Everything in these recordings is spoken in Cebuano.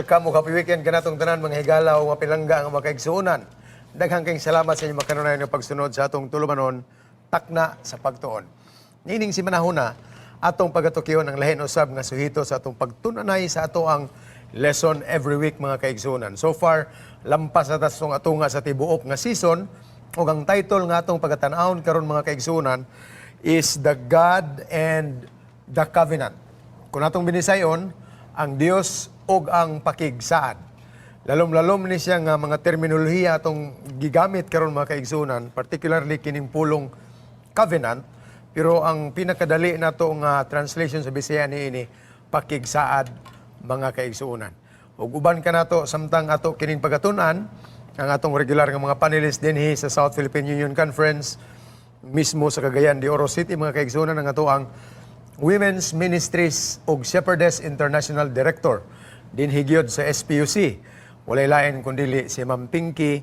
Welcome ug happy weekend kanatong tanan, mga higala o mga pilangga nga mga kaigsuonan. Daghang kayong salamat sa inyong makanunayan nga pagsunod sa atong tulumanon, Takna sa Pagtuon. Niining simanahuna, atong pagatukyon ang lahin usab nga suhito sa atong pagtunanay sa ato ang lesson every week, mga kaigsuonan. So far, lampas na tas atunga sa tibuok nga season ug ang title nga atong pagatan-awon karon, mga kaigsuonan, is The God and the Covenant. Kung atong binisayon, ang Dios ug ang pakigsaad. Lalom-lalom ni siya nga mga terminolohiya atong gigamit karon, mga kaigsuonan, particularly kining pulong covenant, pero ang pinakadali nato nga translation sa Bisaya niini, pakigsaad, mga kaigsuonan. Ug uban kanato samtang ato kining pagatun-an ang atong regular nga mga panelists dinhi sa South Philippine Union Conference mismo sa Cagayan de Oro City, mga kaigsuonan, ang ato ang Women's Ministries ug Shepherdess International Director dinhi gyud sa SPUC. Walay lain kundili si Ma'am Pinky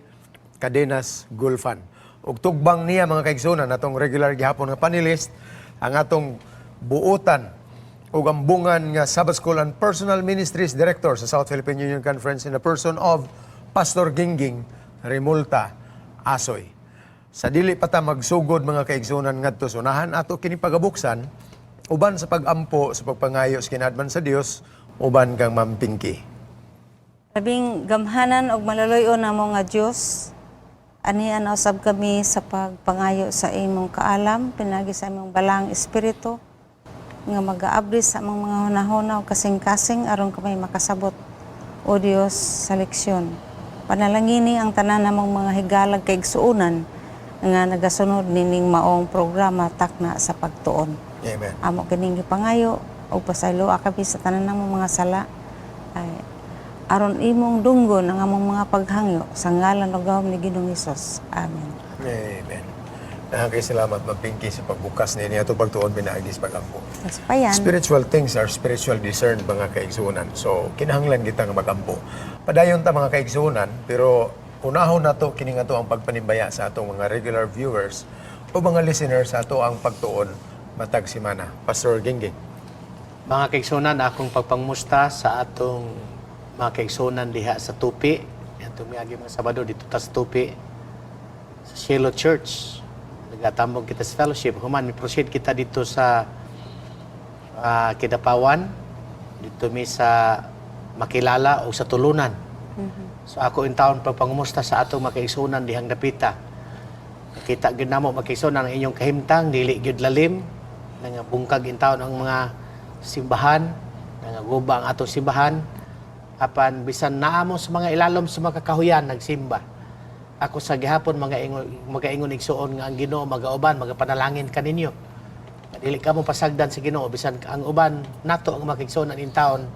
Cadenas Gulfan. Ug tugbang niya, mga kaigsuonan, atong regular gihapon nga panelist, ang atong buotan ug ambungan nga Sabbath School and Personal Ministries Director sa South Philippine Union Conference in the person of Pastor Gingging Remulta Asoy. Sa dili pa ta magsugod, mga kaigsuonan, ngadto sa unahan, ato kini pagabuksan uban sa pagampo sa pagpangayo sa kinaadman sa Dios uban kang Ma'am Pinky. Labing gamhanan og maluluy-on namo nga Dios, anian usab kami sa pagpangayo sa imong kaalam pinagi sa imong Balaang Espiritu nga magaabri sa among mga hunahuna ug kasing-kasing aron kami makasabot, o Dios, sa leksyon. Panalangini ang tanan namong mga higalag kaigsuonan nga nagasunod nining maong programa, Takna sa Pagtuon. Amen. Amo kining gipangayo ug pasayloa kami sa tanan namong mga sala ay aron imong dunggon ang among mga paghangyo sa ngalan ug gahom ni Ginoong Hesus. Amen. Amen. Daghang salamat, Ma'am Pinky, sa pagbukas niini ato pagtuon pinaagi sa pagampo. Tas pa yan. Spiritual things are spiritual discerned, mga kaigsuonan. So kinahanglan kita nga magampo. Padayon ta, mga kaigsuonan, pero unahon nato kini nga to ang pagpanimbaya sa atong mga regular viewers o mga listeners sa ato ang pagtuon matag semana. Pastor Gingging. Mga kaigsuonan, akong pagpangmusta sa atong mga kaigsuonan diha sa Tupi. Atong miagi mga Sabado dito ta sa Tupi sa Shiloh Church. Nagatambong kita sa fellowship. Human, mi proceed kita dito sa Kidapawan. Dito mi sa Makilala o sa Tulunan. So ako in taon pagpangumusta sa atong mga kaigsuonan dihang dapita. Nakita gyud namo, mga kaigsuonan, ang inyong kahimtang dili gyud lalim, nangabungkag in taon ang mga simbahan, nangaguba ang atong simbahan. Apan bisan naa mo sa mga ilalom sa mga kakahuyan nagsimba. Ako sa gihapon mga ingon, magaingon, igsuon, nga ang Ginoo magauban, magapanalangin kaninyo. Dili ka mo pasagdan sa Ginoo bisan ang uban nato ang mga kaigsuonan in taon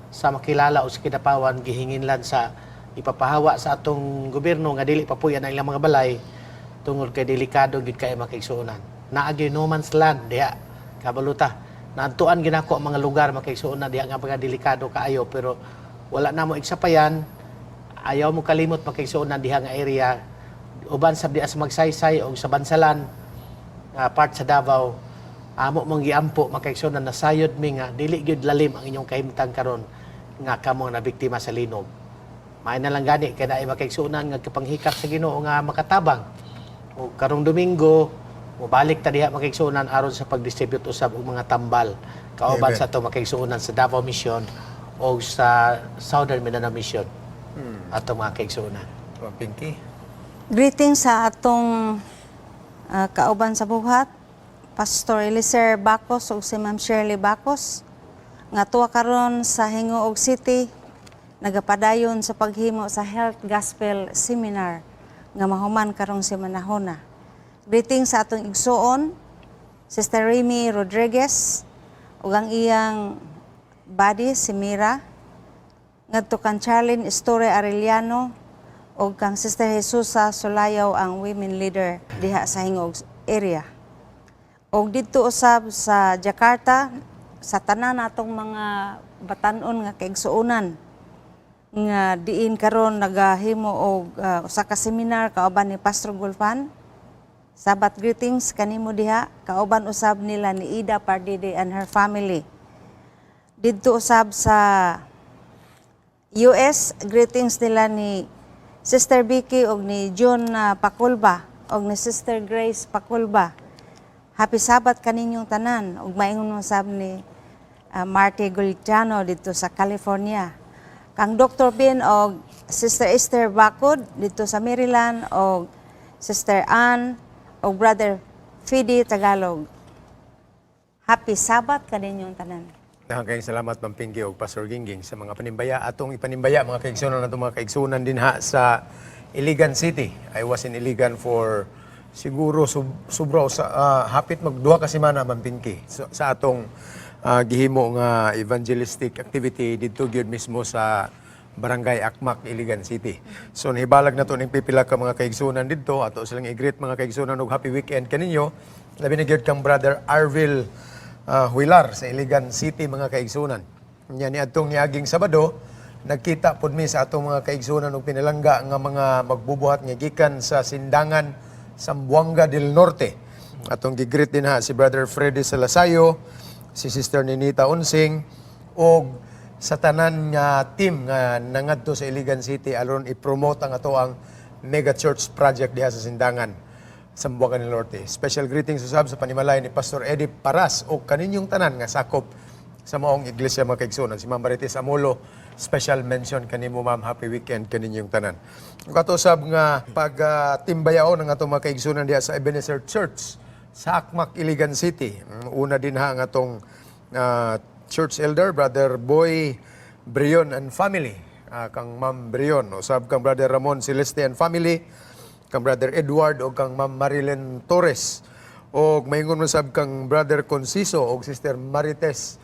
sa Makilala o sa Kidapawan gihinginlan sa ipapahawa sa atong gobyerno nga dili papuy-an ang ilang mga balay tungod kay delikado gid kay, mga kaigsuonan. Naa gyud no man's land diha, kabaluta. Naadtuan ginako ang mga lugar, mga kaigsuonan, diha nga mga delikado kaayo, pero wala na mo igsapayan. Ayaw mo kalimot, mga kaigsuonan, diha nga area uban sa diha sa Magsaysay o sa Bansalan nga part sa Davao. Amo mong giampo, mga kaigsuonan, nasayod mi nga dili gyud lalim ang inyong kahimtang karon nga kamo na biktima sa linog. Maay na lang gani kay naay mga kaigsuonan nga kapanghikap sa Ginoo nga makatabang. O karong Domingo mobalik ta diha, mga kaigsuonan, aron sa pag-distribute usab og mga tambal kauban Amen. sa ato mga kaigsuonan sa Davao Mission o sa Southern Mindanao Mission, ato mga kaigsuonan. Ma'am Pinky. Greetings sa atong kauban sa buhat, Pastor Eliser Bacos ug si Ma'am Shirley Bacos nga tuwa karon sa Gingoog City nagapadayon sa paghimo sa Health Gospel Seminar nga mahuman karong semanahona. Greetings sa atong igsuon, Sister Remy Rodriguez ug ang iyang body si Mira, ngadto kang Charlene Store Arellano ug kang Sister Jesusa Sulayaw, ang women leader diha sa Gingoog area. Og didto usab sa Jakarta sa tanan natong mga batanon nga kaigsuonan nga diin karon nagahimo og usa ka seminar kauban ni Pastor Gulfan. Sabbath greetings kanimo diha kauban usab nila ni Ida Pardide and her family. Didto usab sa US. Greetings nila ni Sister Vicky og ni June Pakulba og ni Sister Grace Pakulba. Happy Sabbath kaninyong tanan ug maingon mo sab ni Marty Gultiano dito sa California. Kang Dr. Ben og Sister Esther Bacod dito sa Maryland og Sister Ann og Brother Fidi Tagalog. Happy Sabbath kaninyong tanan. Daghang kayong salamat, Ma'am Pinky ug Pastor Gingging, sa mga panimbaya. Atong ipanimbaya, mga kaigsunan, atong mga kaigsunan din ha sa Iligan City. I was in Iligan for siguro sobra sa hapit magduha ka semana, Ma'am Pinky, so, sa atong gihimo nga evangelistic activity didto gyud mismo sa Barangay Akmak, Iligan City. So nahibalag na to ning pipila ka mga kaigsunan didto. Ato silang i-greet, mga kaigsunan, og happy weekend kaninyo. Labi na gyud kang Brother Arvil Huilar sa Iligan City, mga kaigsunan. Nya ni adtong niaging Sabado, nagkita pud mi sa atong mga kaigsunan og pinalangga nga mga magbubuhat nga gikan sa Sindangan, Zamboanga del Norte. Atong gi-greet din ha si Brother Freddy Salasayo, si Sister Ninita Unsing og sa tanan nga team nga nangadto sa Iligan City aron i-promote ang ato ang mega church project diha sa Sindangan, Zamboanga del Norte. Special greetings usab sa panimalay ni Pastor Eddie Paras o kaninyong tanan nga sakop sa maong iglesia, mga kaigsunan. Si Ma'am Marites Amulo, special mention kanimo, Ma'am. Happy weekend kaninyong tanan. Ug ato sab nga pag timbayaon ang atong mga kaigsunan diha sa Ebenezer Church sa Akmak, Iligan City. Una din ha ang atong church elder, Brother Boy Brion and family. Kang Ma'am Brion, usab kang Brother Ramon Celeste and family, kang Brother Edward o kang Ma'am Marilyn Torres. O maingon mo sab kang Brother Conciso o Sister Marites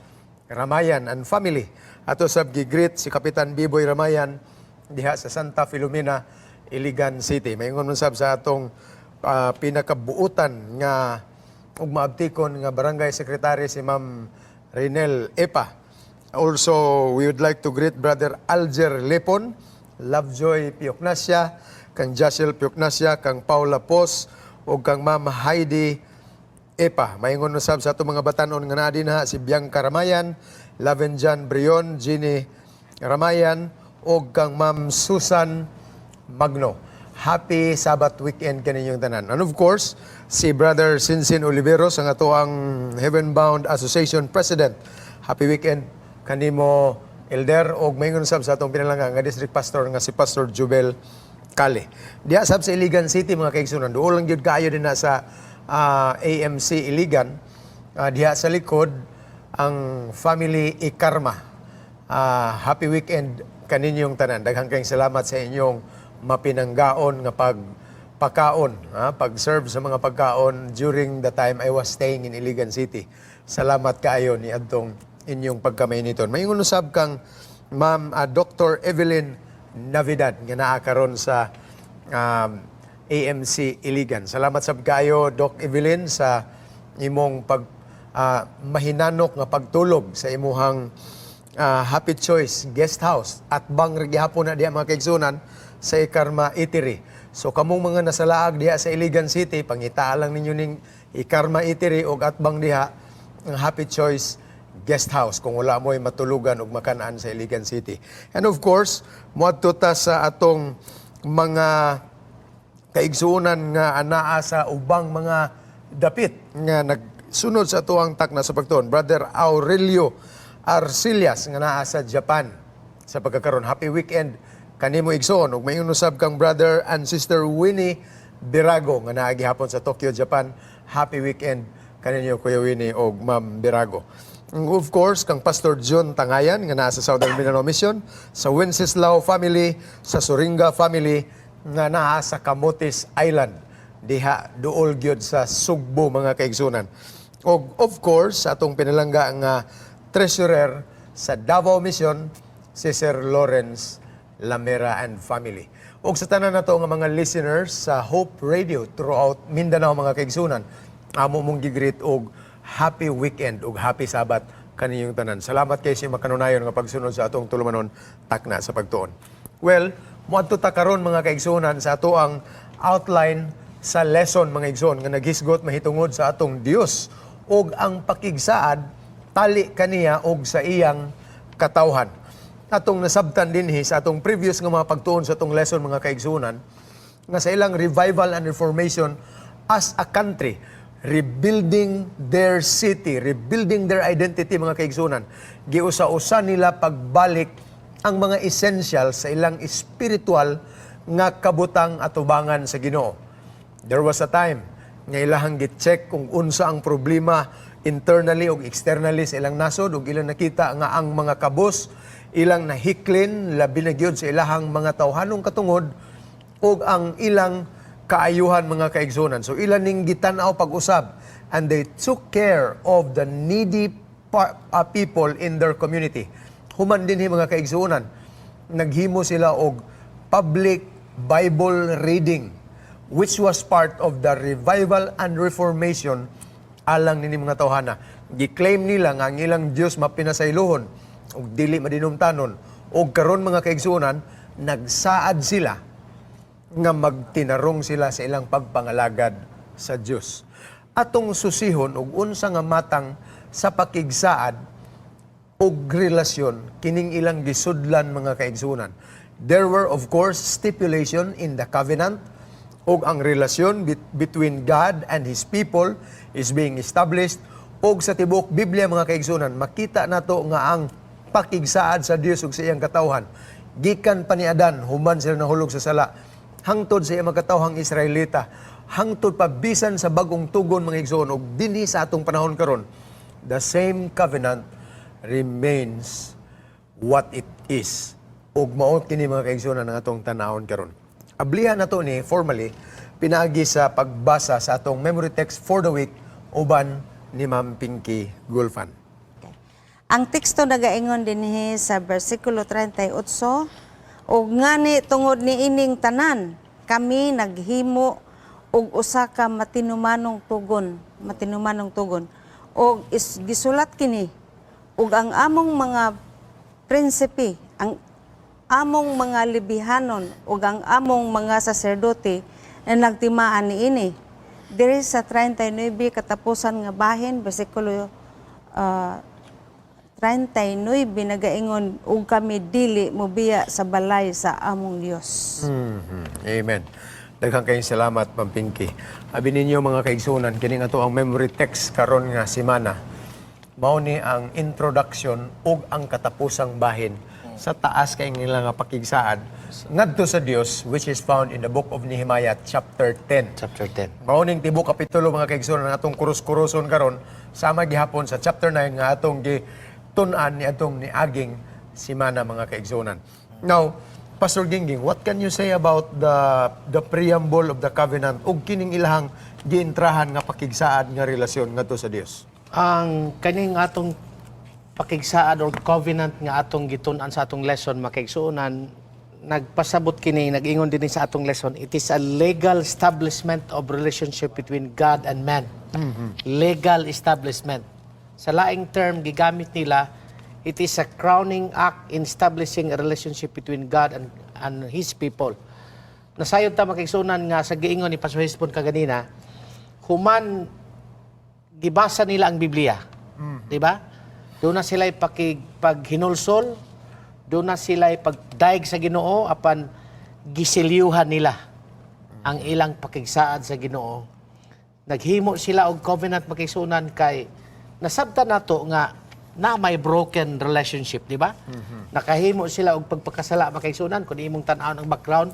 Ramayan and family. Ato sab gi-greet si Kapitan Biboy Ramayan diha sa Santa Filomena, Iligan City. Maingon mo sab sa atong pinakabuutan nga ug maabtikon nga barangay secretary, si Ma'am Renel Epa. Also, we would like to greet Brother Alger Lepon, Lovejoy Pioknasia, kang Jacel Pioknasia, kang Paula Pos, ug kang Ma'am Heidi Epa. Maingon usab sa atong mga batanon nga naa dinha, si Bianca Ramayan, Lavenjan Brion, Jeannie Ramayan, ug kang Ma'am Susan Magno. Happy Sabbath weekend kaninyong tanan. And of course, si Brother Sinsin Oliveros, ang ato ang Heaven Bound Association President. Happy weekend kanimo, Elder, og maingon sab sa atong pinalangga nga district pastor nga si Pastor Jubel Kale. Diha sab sa Iligan City, mga kaigsunan, duol lang gyud kaayo din na sa AMC Iligan. Diha sa likod ang family Ikarma. Happy weekend kaninyong tanan. Daghang kayong salamat sa inyong mapinanggaon nga pagpakaon, ha, pag-serve sa mga pagkaon during the time I was staying in Iligan City. Salamat kaayo ni adtong inyong pagkamay niton. Maingon usab kang Ma'am Dr. Evelyn Navidad nga naa karon sa AMC Iligan. Salamat sab kaayo, Doc Evelyn, sa imong pag mahinanok nga pagtulog sa imuhang Happy Choice Guest House at bang gihapon na diha, mga kaigsunan, sa Ikarma Eatery. So kamong mga nasalaag diha sa Iligan City, pangitaa lang ninyo ning Ikarma Eatery og atbang diha ang Happy Choice Guest House kung wala mo'y matulugan ug makanaan sa Iligan City. And of course, moadto ta sa atong mga kaigsuonan nga anaa sa ubang mga dapit nga nagsunod sa atuang takna sa pagtuon. Brother Aurelio Arcillas nga naa sa Japan sa pagkakaron. Happy weekend kanimo, igsoon, ug may usab kang Brother and Sister Winnie Birago nga naa gihapon sa Tokyo, Japan. Happy weekend kaninyo, Kuya Winnie ug Ma'am Birago. And of course, kang Pastor John Tangayan nga naa sa Southern Mindanao Mission, sa Wenceslao family, sa Soringa family nga naa sa Camotes Island diha duol gyud sa Sugbo, mga kaigsunan. Og of course, sa atong pinalangga nga treasurer sa Davao Mission, si Sir Lawrence Lamera and family. Og sa tanan nato nga mga listeners sa Hope Radio throughout Mindanao, mga kaigsunan, amo mong gi-greet og happy weekend ug happy Sabbath kaninyong tanan. Salamat kay sa makanunayon nga pagsunod sa atong tulumanon, Takna sa Pagtuon. Well, moadto ta karon, mga kaigsunan, sa ato ang outline sa lesson, mga igsoon, nga naghisgot mahitungod sa atong Dios ug ang pakigsaad tali kaniya og sa iyang katawhan. Atong nasabtan dinhi sa atong previous nga mga pagtuon sa atong lesson, mga kaigsuonan, nga sa ilang revival and reformation as a country, rebuilding their city, rebuilding their identity, mga kaigsuonan, giusa-usa nila pagbalik ang mga essential sa ilang spiritual nga kabutang atubangan sa Ginoo. There was a time nga ilahang gi-check kung unsa ang problema internally ug externally sa ilang nasod, ug ilang nakita nga ang mga kabus ilang nahiklin, labi na gyud sa ilahang mga tawhanong katungod ug ang ilang kaayuhan, mga kaigsuonan. So ilan ning gitan-aw pag-usab and they took care of the needy people in their community. Human dinhi, mga kaigsuonan, naghimo sila og public Bible reading, which was part of the revival and reformation alang nini mga tawhana. Gi-claim nila nga ang ilang Dios mapinasaylohon ug dili madinumtanon, ug karon, mga kaigsuonan, nagsaad sila nga magtinarong sila sa ilang pagpangalagad sa Dios. Atong susihon og unsa nga matang sa pakigsaad og relasyon kining ilang gisudlan, mga kaigsuonan. There were, of course, stipulation in the covenant, ug ang relasyon between God and His people is being established, ug sa tibuok Biblia, mga kaigsuonan, makita nato nga ang pakigsaad sa Dios ug sa iyang katawhan gikan pa ni Adan, human sila nahulog sa sala, hangtod sa iyang mga katawhang Israelita, hangtod pa bisan sa Bagong Tugon, mga igsoon, ug dinhi sa atong panahon karon, the same covenant remains what it is. Ug mao kini, mga kaigsuonan, ang atong tanawon karon. Ablihan nato ni formally pinaagi sa pagbasa sa atong memory text for the week uban ni Ma'am Pinky Gulfan. Okay. Ang teksto nagaingon dinhi sa bersikulo 38, "Ug ngani tungod niining tanan kami naghimo og usa ka matinumanong tugon, matinumanong tugon, og gisulat kini, ug ang among mga prinsipe, ang among mga libihanon ug ang among mga saserdote na nagtimaan niini." Diri sa 39 katapusan nga bahin, bersikulo 39, nagaingon, "Ug kami dili mobiya sa balay sa among Dios." Amen. Daghang kayong salamat, Ma'am Pinky. Abi ninyo, mga kaigsuonan, kining ato ang memory text karon nga semana. Mao ni ang introduction ug ang katapusang bahin sa taas kay nila nga pakigsaad ngadto sa Dios, which is found in the book of Nehemiah chapter 10. Chapter 10. Mao ning tibuok kapitulo, mga kaigsuonan, ang atong kurus-kuruson karon, sama gihapon sa chapter 9 nga atong gitun-an ni atong niaging semana, mga kaigsuonan. Now, Pastor Gingging, what can you say about the preamble of the covenant ug kining ilahang giintrahan nga pakigsaad nga relasyon ngadto sa Dios? Ang kaning atong pakigsaad or covenant nga atong gitun-an sa atong lesson, makaigsuonan, nagpasabot kini, nag-ingon din sa atong lesson, it is a legal establishment of relationship between God and man. Legal establishment. Sa laing term gigamit nila, it is a crowning act in establishing a relationship between God and His people. Nasayod ta, makaigsuonan, nga sa giingon ni Pastor Hesbon kaganina, human gibasa nila ang Biblia. Di ba? Doon na sila paghinulsol, doon na sila pagdaig sa Ginoo apan giselyuhan nila ang ilang pakigsaad sa Ginoo. Naghimo sila og covenant, makaigsuonan, kay nasabtan nato nga na may broken relationship, di ba? Nakahimo sila og pagpakasala, makaigsuonan, kung imong tan-awon ang background.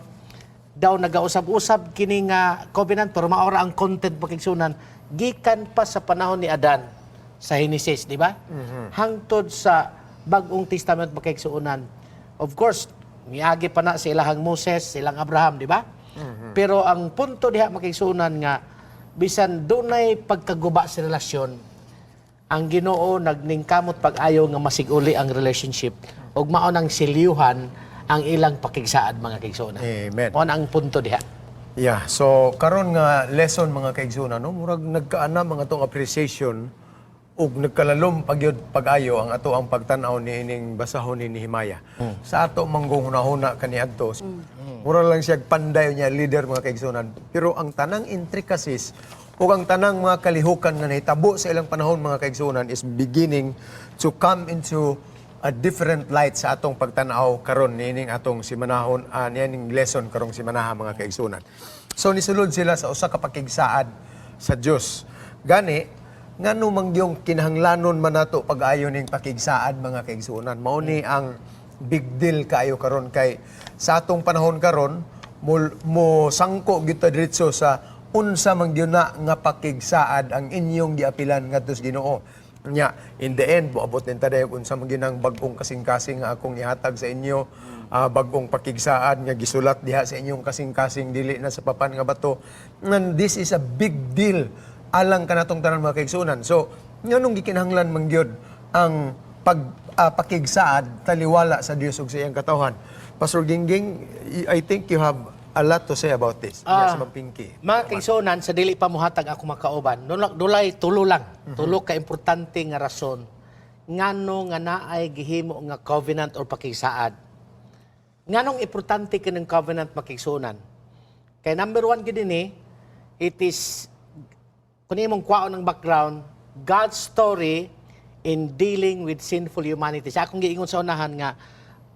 Daw nagausab-usab kini nga covenant, pero maora ang content, makaigsuonan, gikan pa sa panahon ni Adan sa Genesis, di ba? Hangtod sa Bagong Testament, makaigsuonan. Of course, miagi pa na sa ilahang Moses, silang Abraham, di ba? Pero ang punto diha, makaigsuonan, nga bisan dunay pagkaguba sa relasyon, ang Ginoo nagningkamot pag-ayo nga masig-uli ang relationship ug mao nang silyuhan ang ilang pakigsaad, mga kaigsuonan. Amen. Mao na ang punto diha. Yeah, so karon nga lesson, mga kaigsuonan, no, murag nagkaana mga tong appreciation ug nagkalalom pagyud pag-ayo ang ato ang pagtan-aw ni ining basahon ni Nehemiah. Sa ato manggong hunahuna kaniadto, mura lang siya panday niya leader, mga kaigsuonan. Pero ang tanang intricacies ug ang tanang mga kalihukan nga nahitabo sa ilang panahon, mga kaigsuonan, is beginning to come into a different light sa atong pagtan-aw karon niining atong simanahon, niining lesson karong simanaha, mga kaigsunan. So nisulod sila sa usa ka pakigsaad sa Dios. Gani ngano man gyung kinahanglanon man nato pag-ayo ning pakigsaad, mga kaigsunan? Mao ni ang big deal kaayo karon kay sa atong panahon karon mo sangko gyud ta diretso sa unsa man gyud na nga pakigsaad ang inyong giapilan ngadto sa Ginoo. Nya, in the end, moabot din ta dayon unsa man gyud ang bag-ong kasing-kasing nga akong ihatag sa inyo, bag-ong pakigsaad nga gisulat diha sa inyong kasing-kasing, dili na sa papan nga bato. And this is a big deal alang kanatong tanan, mga kaigsunan. So, nganong gikinahanglan man gyud ang pag pakigsaad taliwala sa Dios ug sa iyang katawhan? Pastor Gingging, I think you have a lot to say about this. Ah, sa Ma'am Pinky. Mga kaigsunan, sa dili pa muhatag ako makauban, dulay tulo lang. Tulo ka importante nga rason ngano nga naay gihimo nga covenant or pakigsaad. Nganong importante kining covenant, makigsuonan? Kay number one gid ini, it is, kung imong kwaon ng background, God's story in dealing with sinful humanity. Sa akong giingon sa unahan nga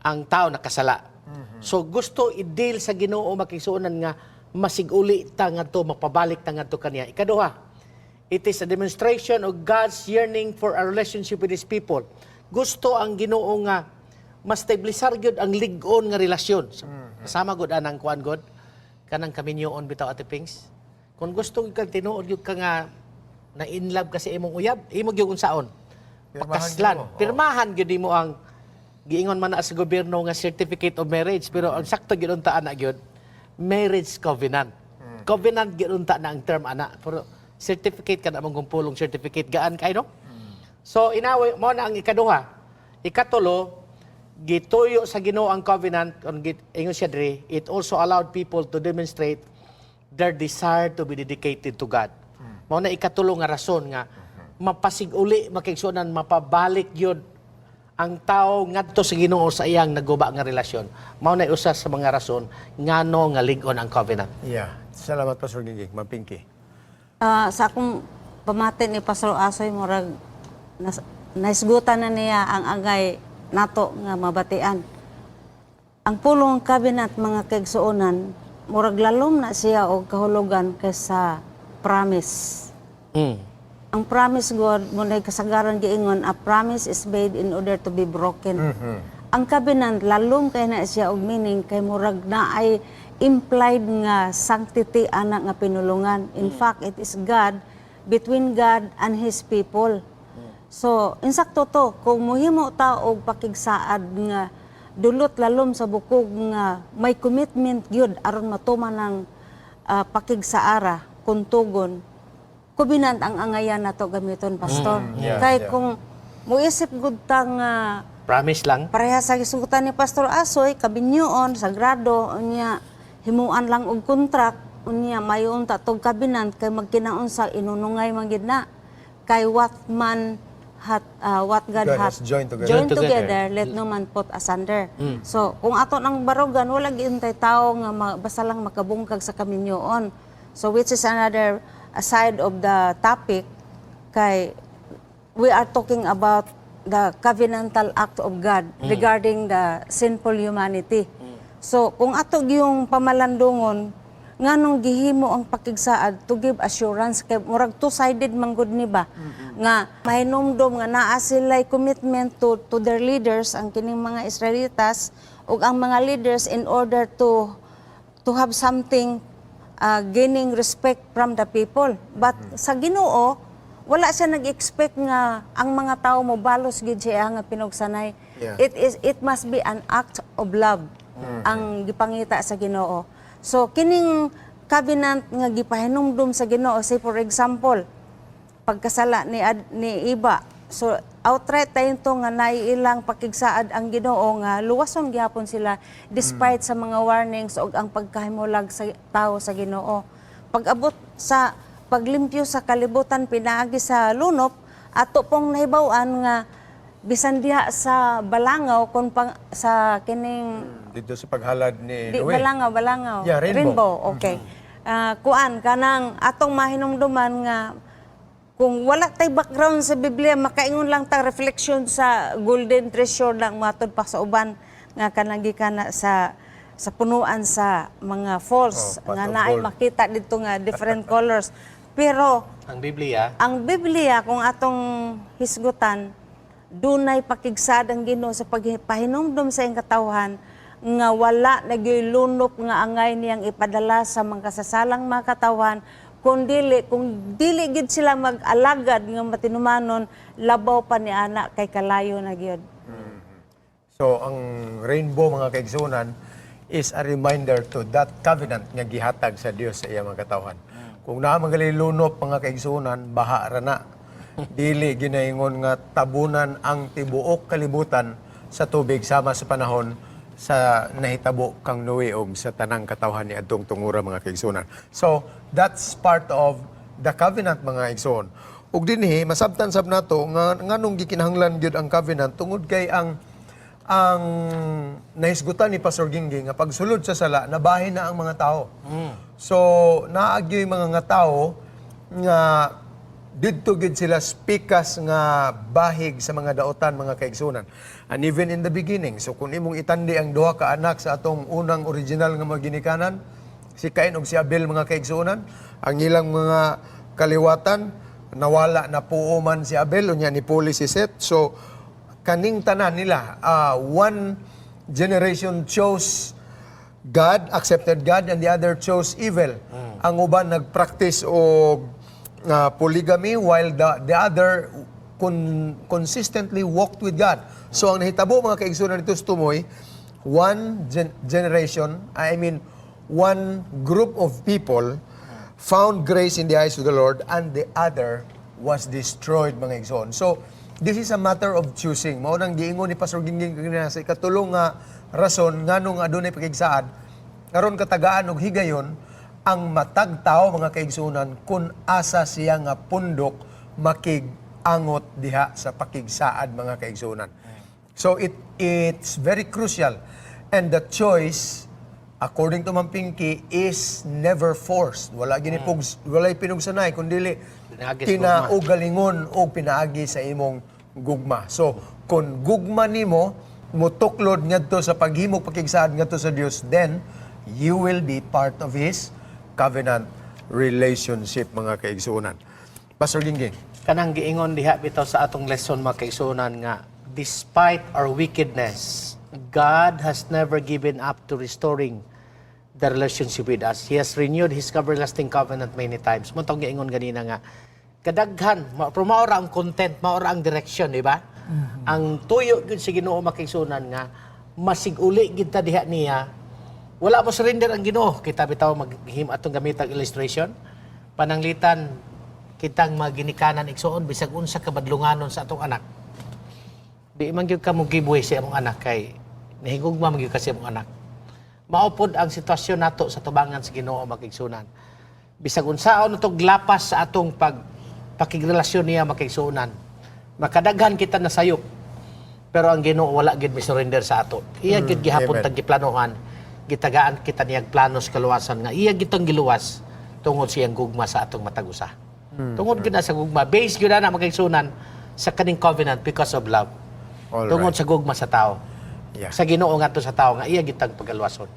ang tao nakasala. So gusto i-deal sa Ginoo, makigsuonan, nga masiguli ta ngadto, mapabalik ta ngadto kaniya. Ikaduha, it is a demonstration of God's yearning for a relationship with His people. Gusto ang Ginoo nga mastabilisar gyud ang lig-on nga relasyon. Kasama gud anang kuan god kanang kaminyoon bitaw, Ate Pings. Kung gusto gyud kang tinuod gyud ka nga na in love ka sa imong uyab, imo gyud unsaon? Pirmahan Pakaslan. gyud mo. Oo. Pirmahan gyud nimo ang giingon man na sa gobyerno nga certificate of marriage, pero ang sakto gyud unta ana gyud marriage covenant. Covenant gyud unta na ang term ana, pero certificate ka na mong gumpulong certificate gaan kay, no? So inaway mo na ang ikaduha. Ikatulo, gituyo sa Ginoo ang covenant on ingon siya diri, it also allowed people to demonstrate their desire to be dedicated to God. Mao na ikatulo nga rason nga mapasig-uli, makigsuonan, mapabalik gyud ang tao ngadto sa Ginoo sa iyang naguba nga relasyon. Mao na usa sa mga rason ngano nga lig-on ang covenant. Yeah. Salamat, Pastor Gingging. Ma'am Pinky. Sa akong pamati ni Pastor Asoy, murag naisgutan na niya ang angay nato nga mabatian. Ang pulong covenant, mga kaigsuonan, murag lalom na siya og kahulugan kaysa promise. Ang promise God, mo na kasagaran giingon, a promise is made in order to be broken. Ang covenant, lalom kay na siya og meaning kay murag na ay implied nga sanctity ana nga pinulungan. In fact, it is God between God and His people. So, insakto to, kung muhimo ta og pakigsaad nga dulot lalom sa bukog nga may commitment gyud aron matuman ang pakigsaara kuntugon, covenant ang angayan nato gamiton, Pastor. Kay kung muisip gud ta nga Promise lang. Pareha sa gisugutan ni Pastor Asoy, kaminyoon, sagrado, unya himuan lang og contract, unya mayon ta tog covenant kay magkinaunsa inunungay man gid na. Kay what man hat what God, God hath has joined together. joined Joined together. together, let no man put asunder. So, kung ato nang barugan, wala gyud tay tao nga basta lang makabungkag sa kaminyoon. So, which is another side of the topic kay we are talking about the covenantal act of God regarding the sinful humanity. So, kung ato yung pamalandungon, nganong gihimo ang pakigsaad to give assurance kay murag two-sided man gud ni ba nga mahinumdom nga naa sila'y commitment to their leaders, ang kining mga Israelitas, ug ang mga leaders in order to have something, gaining respect from the people. But sa Ginoo, wala siya nag-expect nga ang mga tao mo balos gid siya nga pinugsanay. It must be an act of love ang gipangita sa Ginoo. So kining covenant nga gipahinumdum sa Ginoo, say for example, pagkasala ni Iba. So outright tayo to nga naiilang pakigsaad ang Ginoo nga luwason gihapon sila despite sa mga warnings og ang pagkahimulag sa tao sa Ginoo. Pag-abot sa paglimpyo sa kalibutan pinaagi sa lunop, ato pong nahibaw-an nga bisan diha sa balangaw kung pang, sa kining Dito sa paghalad ni Di, Noe. Balangaw, balangaw. Yeah, rainbow. Okay. Kuan, kanang atong mahinumduman nga Kung wala tay background sa Biblia, makaingon lang ta reflection sa golden treasure lang, matod pa sa uban nga kanang gikan na sa punuan sa mga falls Oh, pot nga of naay gold. makita dito nga different colors. Pero Ang Biblia, ang Biblia, kung atong hisgutan, dunay pakigsaad ang Ginoo sa pagpahinumdom sa iyang katawhan nga wala nagyoy lunop nga angay niyang ipadala sa mga kasasalang mga katawhan kung dili gid sila mag-alagad nga matinumanon, labaw pa ni ana kay kalayo na gyud. So ang rainbow, mga kaigsunan, is a reminder to that covenant nga gihatag sa Dios sa iya mga katawhan. Kung naa man gali lunop, mga kaigsunan, baha ra na. Dili ginaingon nga tabunan ang tibuok kalibutan sa tubig sama sa panahon sa nahitabo kang Noe og sa tanang katawhan ni adtong tungura, mga kaigsunan. So that's part of the covenant, mga igsoon. Ug dinhi masabtan sab nato nga nganong gikinahanglan gyud ang covenant, tungod kay ang nahisgutan ni Pastor Gingging nga pagsulod sa sala, nabahin na ang mga tao. So naagyoy mga nga tao nga didto gid sila spikas nga bahig sa mga daotan, mga kaigsunan. And even in the beginning, so kung imong itandi ang duha ka anak sa atong unang original nga mga ginikanan, si Cain ug si Abel, mga kaigsunan, ang ilang mga kaliwatan nawala na puo man si Abel, unya ni puli si Seth. So kaning tanan nila, one generation chose God, accepted God, and the other chose evil. Ang uban nagpractice og polygamy while the other consistently walked with God. So ang nahitabo, mga kaigsunan nito tumoy, one generation, I mean one group of people found grace in the eyes of the Lord and the other was destroyed, mga igsoon. So this is a matter of choosing. Mao nang giingon ni Pastor Gingging kanina sa ikatulong nga rason nganong adunay pakigsaad karon katagaan og higayon ang matag tao, mga kaigsunan, kung asa siya nga pundok makig-angot diha sa pakigsaad, mga kaigsunan. So it's very crucial and the choice, according to Ma'am Pinky, is never forced. Wala ginipug walay pinugsanay kundi Pinaagi sa kinaugalingon o pinaagi sa imong gugma. So, kung gugma nimo mutuklod ngadto sa paghimog pakigsaad ngadto sa Dios, then you will be part of His covenant relationship, mga kaigsuonan. Pastor Gingging. Kanang giingon diha bitaw sa atong lesson, mga kaigsuonan, nga despite our wickedness, God has never given up to restoring the relationship with us. He has renewed His everlasting covenant many times. Mao tong giingon ganina nga kadaghan, pero mao ra ang content, mao ra ang direction, di ba? Ang tuyo gyud sa Ginoo, makaigsuonan, nga masiguli gid ta diha niya. Wala mo surrender ang Ginoo. Kita bitaw maghim atong gamitang illustration. Pananglitan kitang maginikanan, igsuon, bisag unsa ka badlunganon sa atong anak, di man gyud ka mo giveaway sa imong anak kay nahigugma man gyud ka sa imong anak. Mao pod ang sitwasyon nato sa tubangan sa Ginoo, makaigsuonan. Bisag unsaon natong lapas sa atong pag pakigrelasyon niya, makaigsuonan, makadaghan kita na sayop, pero ang Ginoo wala gid mi surrender sa ato. Iya gid gihapon Amen. tang giplanohan, gitagaan kita niyang plano sa kaluwasan nga iya gitang giluwas tungod siyang gugma sa atong matag usa. Tungod gyud na sa gugma, base gyud na, makaigsuonan, sa kaning covenant because of love. All Tungod right. sa gugma sa tao. Sa Ginoo ngadto sa tao nga iya gitang pagaluwason.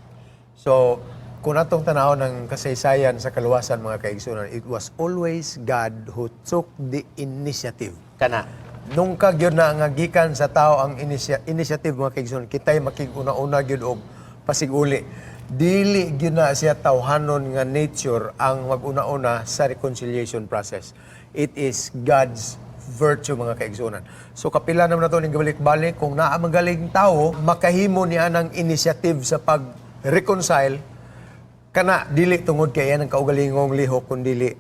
So, kung atong tanaw ng kasaysayan sa kaluwasan, mga kaigsunan, it was always God who took the initiative. Kana. Nung ka gyud na nga gikan sa tao ang initiative, mga kaigsunan, kitay makig-una-una gyud og pasiguli. Dili gyud na siya tawhanon nga nature ang mag-una-una sa reconciliation process. It is God's virtue, mga kaigsunan. So kapila naman nato ning gabalik-balik, kung naa magaling tao makahimo niya ng initiative sa pag-reconcile kana, dili tungod kay ang kaugalingong lihok kundili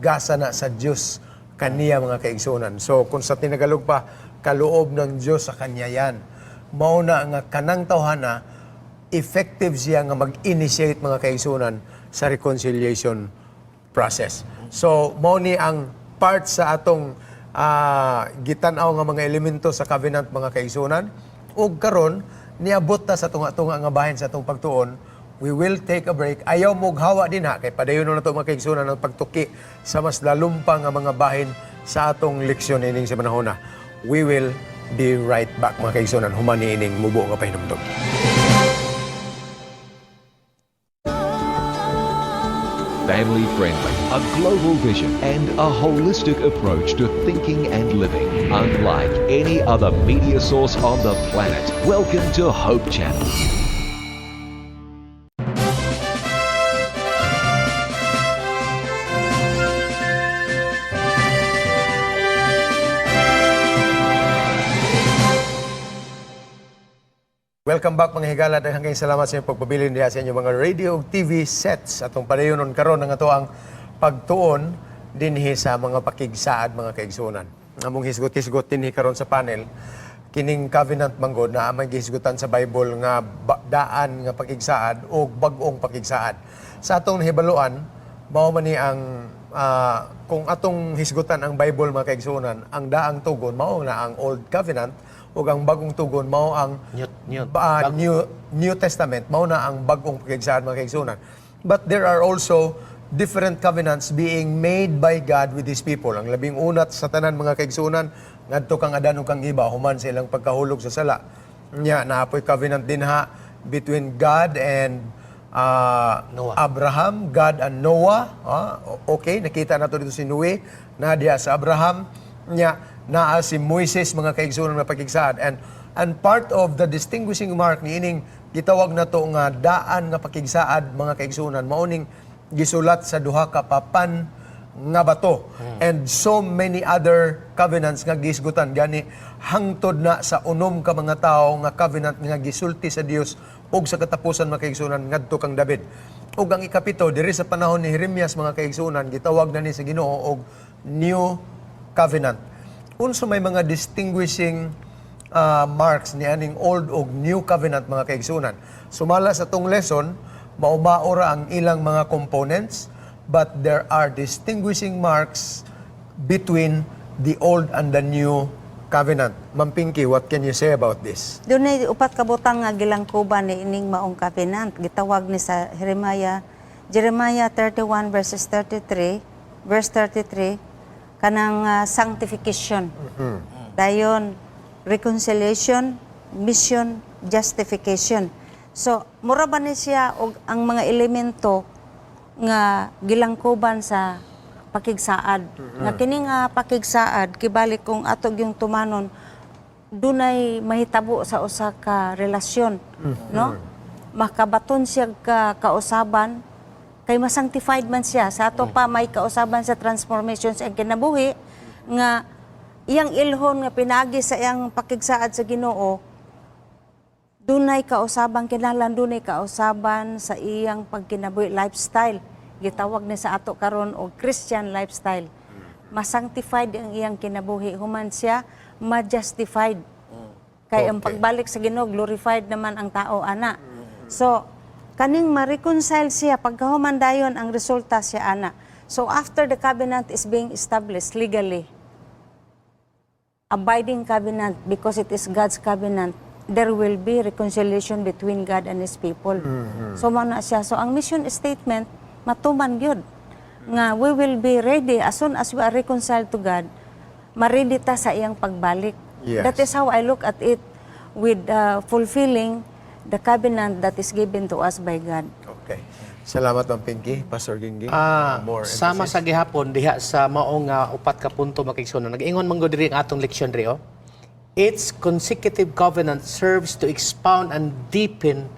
gasa na sa Dios kaniya, mga kaigsunan. So kung sa Tinagalog pa, kaloob ng Dios sa kanya yan. Mao na nga kanang tawhana effective siya nga mag-initiate, mga kaigsunan, sa reconciliation process. So mao ni ang part sa atong gitan-aw nga mga elemento sa covenant, mga kaigsunan, ug karon niabot ta sa tunga-tunga nga bahin sa atong pagtuon. We will take a break. Ayaw mo hawa dinha kay padayon na to, mga kaigsunan, ang pagtuki sa mas lalom pa nga mga bahin sa atong leksyon ining sa panahona. We will be right back, mga kaigsunan, human ining mubo nga pahinumdom. Family friendly, a global vision, and a holistic approach to thinking and living, unlike any other media source on the planet. Welcome to Hope Channel. Welcome back, mga higala. Daghang kayong salamat sa inyong pagpabilin diha sa inyong mga radio ug TV sets. Atong padayonon karon ang ato ang pagtuon dinhi sa mga pakigsaad, mga kaigsuonan. Among hisgot-hisgot dinhi karon sa panel kining covenant manggod na amang gihisgutan sa Bible nga daan nga pakigsaad o bag-ong pakigsaad. Sa atong nahibaluan, mao man ni ang kung atong hisgutan ang Bible, mga kaigsuonan, ang daang tugon mao na ang Old Covenant ug ang bagong tugon mao ang New New Testament, mao na ang bagong pakigsaad, mga kaigsuonan. But there are also different covenants being made by God with His people. Ang labing unat sa tanan, mga kaigsuonan, ngadto kang Adan ug kang Eva human sa ilang pagkahulog sa sala. Nya naapoy covenant dinha between God and Noah. Abraham, God and Noah. Okay, nakita nato dito si Noe, na diha sa Abraham, nya naa si Moises, mga kaigsuonan, nga pakigsaad. And part of the distinguishing mark niining gitawag nato nga daan nga pakigsaad, mga kaigsuonan, mao ning gisulat sa duha ka papan nga bato and so many other covenants nga gihisgutan gani hangtod na sa 6 ka mga tawo nga covenant nga gisulti sa Dios ug sa katapusan, mga kaigsuonan, ngadto kang David. Ug ang ikapito diri sa panahon ni Jeremias, mga kaigsuonan, gitawag na ni sa Ginoo og New Covenant. Unsa may mga distinguishing marks ni aning Old ug New Covenant, mga kaigsuonan? Sumala sa tong lesson, maumao ra ang ilang mga components, but there are distinguishing marks between the Old and the New Covenant. Ma'am Pinky, what can you say about this? Dunay upat ka butang nga gilangkuban ni ining maong covenant. Gitawag ni sa Jeremiah Jeremiah 31 verses 33, verse 33, kanang sanctification. Dayon reconciliation, mission, justification. So, mura ba ni siya og ang mga elemento nga gilangkuban sa pakigsaad? Nga kini nga pakigsaad, kibalik kung ato yung tumanon, dunay mahitabo sa usa ka relasyon, no? Makabaton siya ka kausaban kay masanctified man siya sa ato pa may kausaban sa transformation sa iyang kinabuhi nga iyang ilhon nga pinagi sa iyang pakigsaad sa Ginoo, dunay kausaban kinahanglan dunay kausaban sa iyang pagkinabuhi, lifestyle. Gitawag ni sa ato karon og Christian lifestyle. Masanctified ang iyang kinabuhi human siya ma-justified kay ang pagbalik sa Ginoo, glorified naman ang tao ana. So kaning ma-reconcile siya, pagkahuman dayon ang resulta siya ana. So after the covenant is being established legally, abiding covenant because it is God's covenant, there will be reconciliation between God and His people. So mao na siya. So ang mission statement matuman gyud nga we will be ready as soon as we are reconciled to God, ma-ready ta sa iyang pagbalik. That is how I look at it with fulfilling the covenant that is given to us by God. Okay. Salamat, Ma'am Pinky. Pastor Gingging. More Sama emphasis. sa gihapon diha sa maong nga upat ka punto, makigsunan. Nag-ingon man gud diri ang atong leksyon diri oh. Its consecutive covenant serves to expound and deepen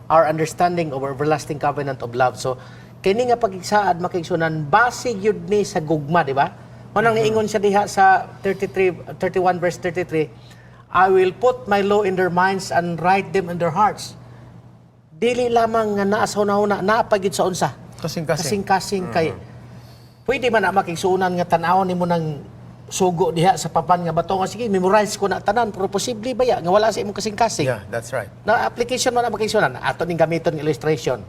our understanding of our everlasting covenant of love. So kini nga pagigsaad, makigsunan, base gyud ni sa gugma, di ba? Mao nang niingon siya diha sa 33 31 verse 33, "I will put my law in their minds and write them in their hearts." Dili lamang nga naa sa hunahuna, naa pa gyud sa unsa? Kasing-kasing. Kasing-kasing kay pwede man na makigsuonan nga tan-awon nimo ng sugo diha sa papan nga bato nga sige, memorize ko na tanan, pero posible ba ya nga wala sa imong kasing-kasing? Yeah, that's right. Na application man na, makigsuonan, ato ning gamiton ng illustration.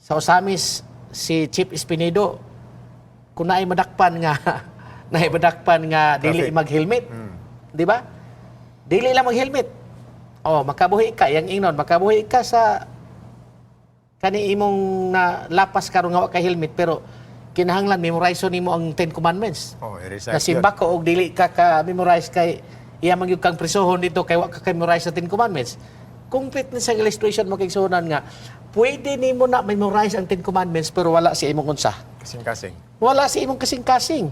Sa Osamis si Chief Espinido kung naay madakpan nga dili Traffic. mag-helmet. Di ba? Dili lang mag-helmet. Oh, makabuhi ka yang ingnon, makabuhi ka sa Kani imong na lapas karon nga wa kay helmet, pero kinahanglan memorize nimo ang Ten Commandments. Oh, i-recite. Nasimba ko og dili ka ka memorize kay iya man gyud kang prisohon dito kay wa ka ka memorize sa Ten Commandments. Complete ni sa illustration mo, kaigsuonan, nga pwede nimo na memorize ang Ten Commandments pero wala si imong unsa. Kasing-kasing. Wala si imong kasing-kasing.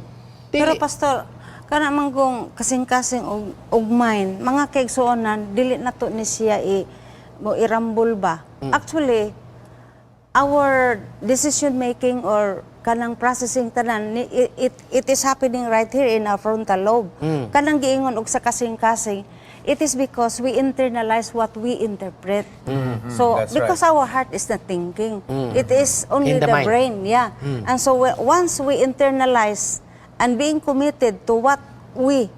Dili. Pero Pastor, kana man kung kasing-kasing og mind, mga kaigsuonan, dili na to ni siya i mo irambol ba. Actually, our decision making or kanang processing tanan ni it is happening right here in our frontal lobe. Kanang giingon og sa kasing-kasing, it is because we internalize what we interpret. So That's because our heart is not thinking, it is only In the the mind. brain, yeah. And so once we internalize and being committed to what we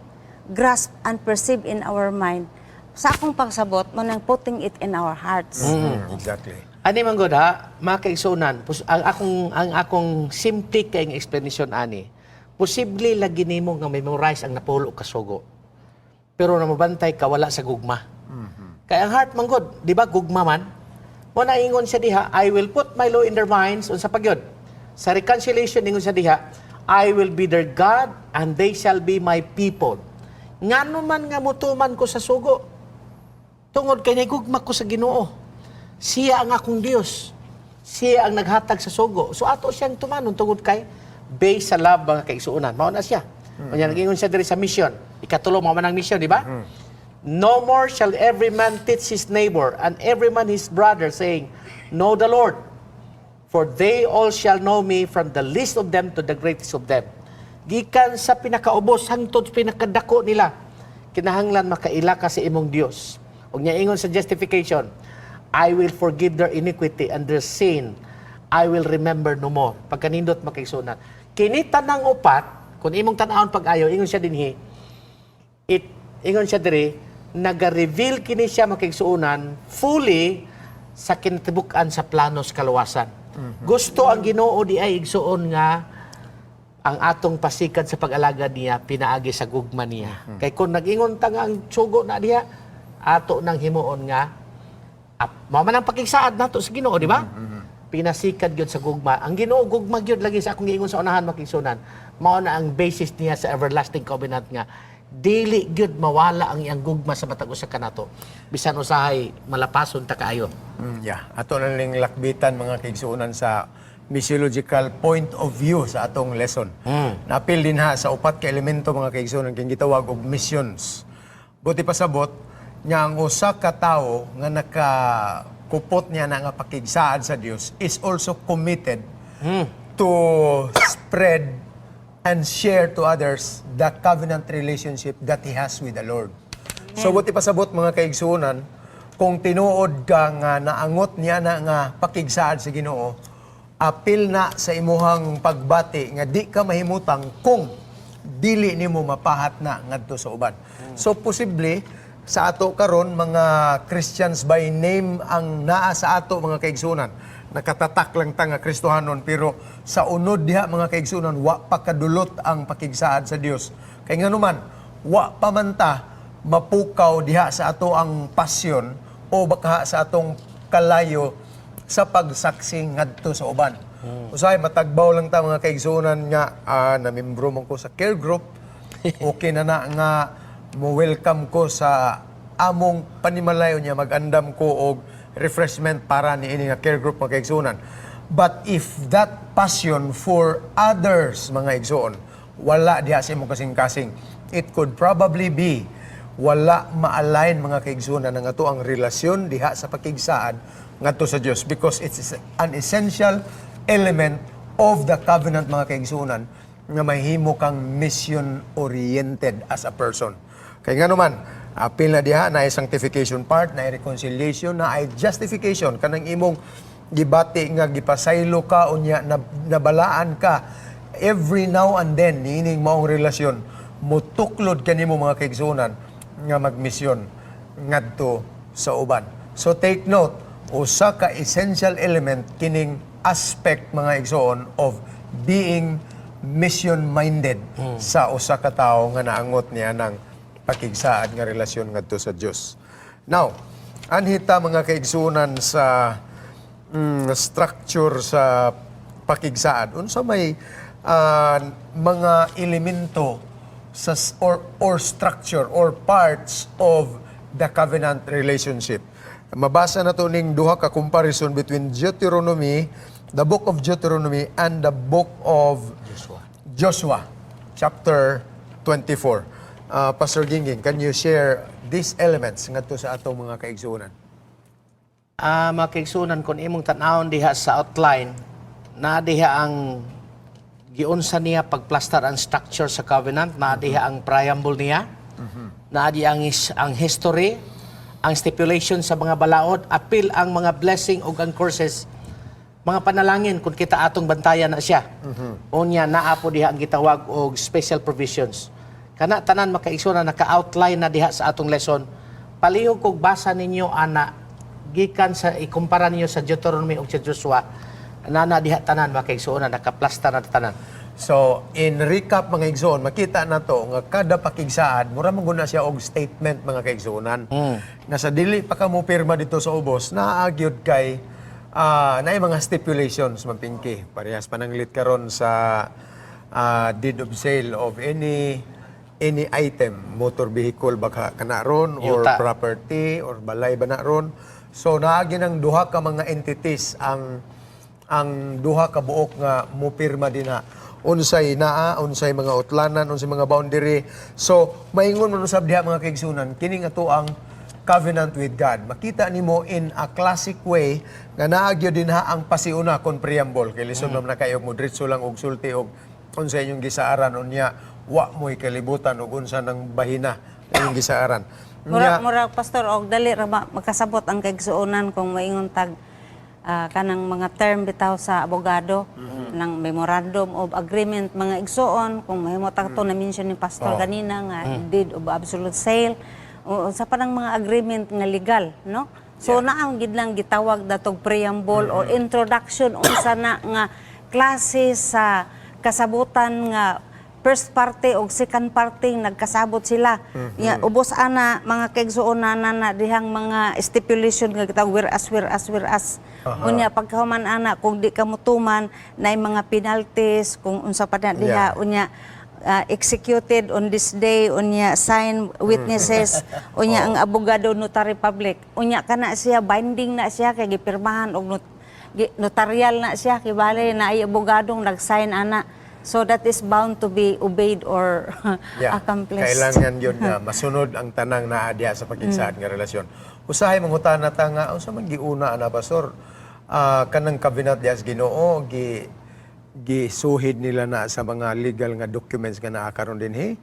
grasp and perceive in our mind, sa akong pagsabot mo nang putting it in our hearts. Exactly. Ani man gud ha, mga kaigsuonan, ang akong simple kayong explanation ani. Posible lagi nimo nga memorize ang napulo ka sugo. Pero namabantay ka wala sa gugma. Kay ang heart man gud, di ba gugma man? Mo na ingon siya diha, "I will put my law in their minds," unsa pa gyud? Sa reconciliation ingon siya diha, "I will be their God and they shall be my people." Ngano man nga mutuman ko sa sugo? Tungod kay nagugma ko sa Ginoo. Siya ang akong Dios. Siya ang naghatag sa sugo. So ato siyang tumanon tungod kay based sa love, mga kaigsuonan. Mao na siya. Unya nag-ingon siya diri sa mission. Ikatulo mao man ang mission, di ba? "No more shall every man teach his neighbor and every man his brother, saying, 'Know the Lord.' For they all shall know me, from the least of them to the greatest of them." Gikan sa pinakaubos hangtod sa pinakadako nila, kinahanglan makaila ka sa imong Dios. Ug niya ingon sa justification, "I will forgive their iniquity and their sin I will remember no more." Pagkanindot, makaigsuonan. Kini tanang upat, kung imong tan-awon pag-ayo, ingon siya dinhi, it ingon siya diri, naga-reveal kini siya, makaigsuonan, fully sa kinatibuk-an sa planos kaluwasan. Gusto ang Ginoo di ay, igsuon, nga ang atong pasikad sa pag-alagad niya pinaagi sa gugma niya. Kay kung nag-ingon ta nga ang sugo na diha ato nang himuon nga mao man ang pakigsaad nato sa Ginoo, di ba? Pinasikad gyud sa gugma. Ang Ginoo gugma gyud lagi sa akong giingon sa unahan, makigsuonan. Mao na ang basis niya sa everlasting covenant nga dili gyud mawala ang iyang gugma sa matag usa kanato. Bisan usahay malapason ta kaayo. Yeah. Ato na ning lakbitan, mga kaigsuonan, sa missiological point of view sa atong lesson. Napil din ha sa upat ka elemento, mga kaigsuonan, kang gitawag og missions. Buti pasabot nga ang usa ka tawo nga nakakupot niya na nga pakigsaad sa Dios is also committed to spread and share to others the covenant relationship that he has with the Lord. So buti pasabot, mga kaigsuonan, kung tinuod ka nga naangot niya na nga pakigsaad sa Ginoo, apil na sa imuhang pagbati nga di ka mahimutang kung dili nimo mapahat na ngadto sa uban. So posible sa ato karon mga Christians by name ang naa sa ato, mga kaigsuonan. Nakatatak lang ta nga Kristohanon, pero sa unod diha, mga kaigsuonan, wa pa kadulot ang pakigsaad sa Dios. Kay nganuman wa pa man ta mapukaw diha sa ato ang pasyon o baka sa atong kalayo sa pagsaksi ngadto sa uban. Usahay matagbaw lang ta, mga kaigsuonan, nga namembro man ko sa care group, okay na na nga mo welcome ko sa among panimalayo niya, magandam ko og refreshment para ni ini nga care group, mga kaigsuonan. But if that passion for others, mga igsoon, wala diha sa imong kasing-kasing, it could probably be wala ma-align, mga kaigsuonan, ang ato ang relasyon diha sa pakigsaad ngadto sa Dios, because it's an essential element of the covenant, mga kaigsuonan, nga mahimo kang mission oriented as a person. Kay ngano man, apil na diha na sanctification part, na reconciliation, na ay justification, kanang imong gibati nga gipasaylo ka unya nabalaan ka every now and then niining maong relasyon mutuklod kanimo, mga kaigsuonan, nga magmisyon ngadto sa uban. So take note, usa ka essential element kining aspect, mga igsoon, of being mission minded sa usa ka tawo nga naangot niya ng pakigsaad nga relasyon ngadto sa Dios. Now, anhita, mga kaigsuonan, sa Structure sa pakigsaad. Unsa may mga elemento sa or structure or parts of the covenant relationship? Mabasa na to ning duha ka comparison between Deuteronomy, the book of Deuteronomy and the book of Joshua. Joshua, chapter 24. Pastor Gingging, can you share these elements ngadto sa atong mga kaigsuonan? Mga kaigsuonan, kung imong tan-awon diha sa outline, na diha ang giunsa niya pagplastar ang structure sa covenant, na diha ang preamble niya, na diha ang history, ang stipulation sa mga balaod, apil ang mga blessing ug ang curses, mga panalangin kung kita atong bantayan na siya. Unya naa po diha ang gitawag og special provisions. Kana tanan, makaigsuonan, naka-outline na diha sa atong lesson. Palihog kog basa ninyo ana gikan sa ikumpara ninyo sa Deuteronomy ug sa Joshua. Nana diha tanan, makaigsuonan, nakaplasta na tanan. So, in recap, mga igsoon, makita na to nga kada pakigsaad, mura man guna siya og statement, mga kaigsuonan. Nga sa dili pa ka mo pirma dito sa ubos, naa gyud kay naay mga stipulations, Ma'am Pinky. Parehas pananglit karon sa deed of sale of any item, motor vehicle baka kana ron or Yuta. Property or balay ba na ron. So naagi ng duha ka mga entities ang duha ka buok nga mupirma dinha. Unsay naa, unsay mga utlanan, unsay mga boundary. So maingon man usab diha, mga kaigsunan, kini nga to ang covenant with God. Makita nimo in a classic way nga naa gyud dinha ang pasiuna kon preamble. Kay lisod naman na kayo mo diretso lang og sulti og unsa inyong gisaaran, unya wa mo'y kalibutan og unsa nang bahina inyong gisaaran. Mura, Unya, mura, Pastor, og dali ra ba makasabot ang kaigsuonan kung maingon tag kanang mga term bitaw sa abogado ng memorandum of agreement, mga igsuon, kung mahimo ta to na mention ni Pastor ganina nga deed of absolute sale o sa parang mga agreement nga legal, no? So naa gid lang gitawag datog preamble or introduction, unsa na nga klase sa kasabutan nga first party o second party nagkasabot sila. Ya, ubos ana, mga kaigsuon, na na dihang mga stipulation nga gitawag whereas, whereas, whereas. Unya pagkahuman ana, kung di ka mutuman, naay mga penalties kung unsa pa na diha. Unya executed on this day, unya sign, witnesses, unya ang abogado, notary public. Unya kana siya binding na siya kay gipirmahan og notarial na siya, kibale na ay abogadong nag-sign ana. So that is bound to be obeyed or accomplished. Kailangan yun nga masunod ang tanang naa diha sa pakigsaad nga relasyon. Usahay mangutana ta nga unsa man giuna ana, Pastor? Kanang covenant diha sa Ginoo gisuhid nila na sa mga legal nga documents nga naa karon dinhi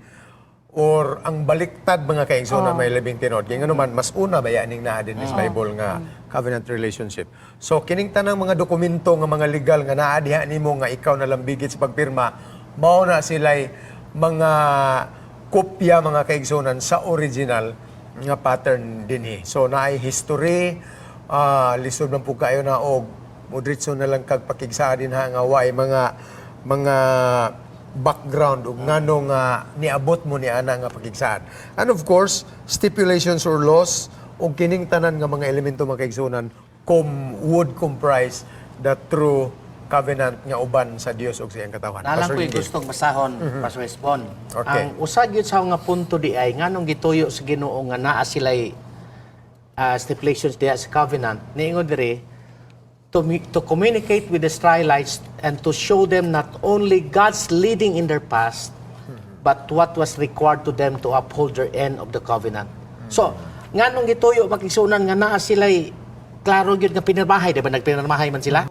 or ang baliktad, mga kaigsoon na may labing tinuod? Kay ngano man mas una ba ning naa din sa Bible nga covenant relationship? So kining tanang mga dokumento nga mga legal nga naa diha nimo nga ikaw nalambigit sa pagpirma, mao na sila'y mga kopya, mga kaigsunan, sa original nga pattern dinhi. So naay history, lisod man pud kayo na og modritso na lang kag pakigsaa dinha nga way mga background ug ngano nga niabot mo ni ana nga pakigsaad. And of course, stipulations or laws ug kining tanan nga mga elemento, mga kaigsunan, would comprise the true covenant nga uban sa Dios ug sa iyang katawhan. Nalang Pastor ko'y Gingging. Gustong basahon, Pastor Esbon. Okay. Ang usa gyud sa nga punto di ay nganong gituyo sa Ginoo nga naa sila'y stipulations diha sa covenant. Niingon diri to communicate with the Israelites and to show them not only God's leading in their past, but what was required to them to uphold their end of the covenant. So, nganong gituyo, makigsuonan, nga naa sila'y klaro gyud nga pinirmahay, di ba nagpinirmahay man sila?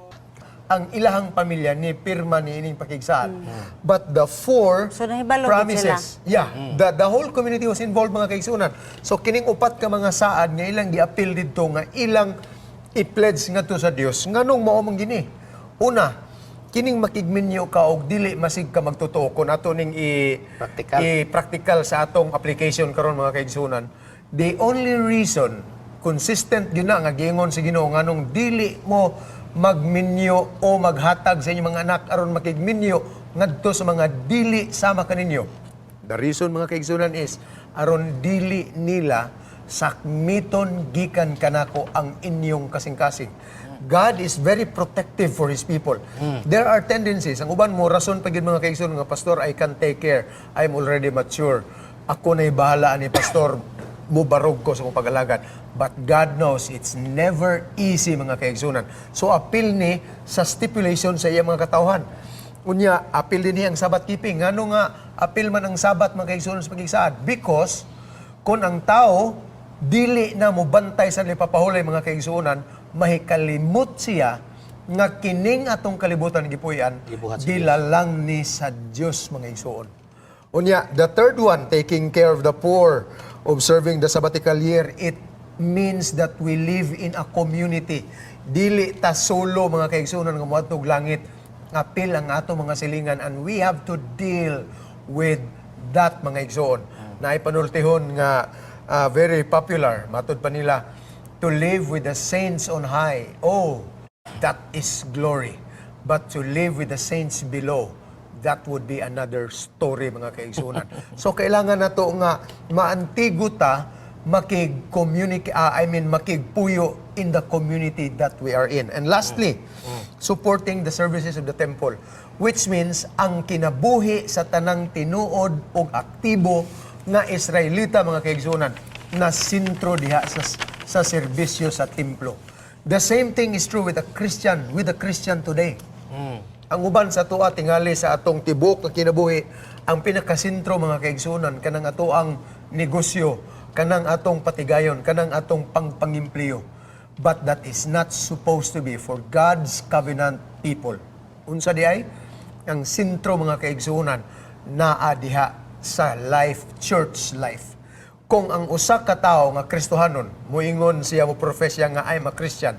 Ang ilahang pamilya ni pirma ni ining pakigsaad. But the four So, nahibalo gid promises, yeah, the whole community was involved, mga kaigsunan. So kining upat ka mga saad nga ilang giapil didto nga ilang i-pledge ngadto sa Dios, nganong mao man gini? Una, kining makigminyo ka og dili masig ka magtotoo kun ato ning i Practical. I-practical sa atong application karon, mga kaigsunan. The only reason consistent yun na nga giingon sa Ginoo nganong dili mo magminyo o maghatag sa inyong mga anak aron makigminyo ngadto sa mga dili sama kaninyo. The reason, mga kaigsunan, is aron dili nila Sakmiton gikan kanako ang inyong kasing-kasing. God is very protective for His people. There are tendencies. Ang uban mo, rason pa gyud, mga kaigsoon, nga, "Pastor, I can take care. I'm already mature. Ako na'y bahala ni Pastor. Mubarog ko sa akong pag-alagad." But God knows it's never easy, mga kaigsunan. So apil ni sa stipulation sa iyang mga katawhan. Unya, apil din ni ang Sabbath keeping. Ngano nga apil man ang Sabbath, mga kaigsunan, sa pagigsaad? Because kung ang tao dili na mobantay sa ipapahulay, mga kaigsunan, mahikalimot siya nga kining atong kalibutan gipuy-an Gibuhat sa gilalang ni sa Dios, mga igsuon. Unya, the third one, taking care of the poor, observing the sabbatical year, it means that we live in a community. Dili ta solo, mga kaigsunan, nga moadtog langit. Apil ang ato mga silingan and we have to deal with that, mga igsuon. Naay panultihon nga very popular, matud pa nila, "To live with the saints on high, oh, that is glory. But to live with the saints below, that would be another story," mga kaigsunan. So kailangan na to nga maantigo ta makig-communicate, I mean, makigpuyo in the community that we are in. And lastly, supporting the services of the temple, which means ang kinabuhi sa tanang tinuod og aktibo nga Israelita, mga kaigsunan, na sentro diha sa serbisyo sa templo. The same thing is true with the Christian today. Ang uban sa atoa, tingali sa atong tibok nga kinabuhi, ang pinakasentro, mga kaigsunan, kanang ato ang negosyo, kanang atong patigayon, kanang atong pangpangimpliyo. But that is not supposed to be for God's covenant people. Unsa di ay? Ang sentro, mga kaigsunan, naa diha sa life, church life. Kung ang usa ka tawo nga Kristohanon, muingon siya, mo profess siya nga I'm a Christian,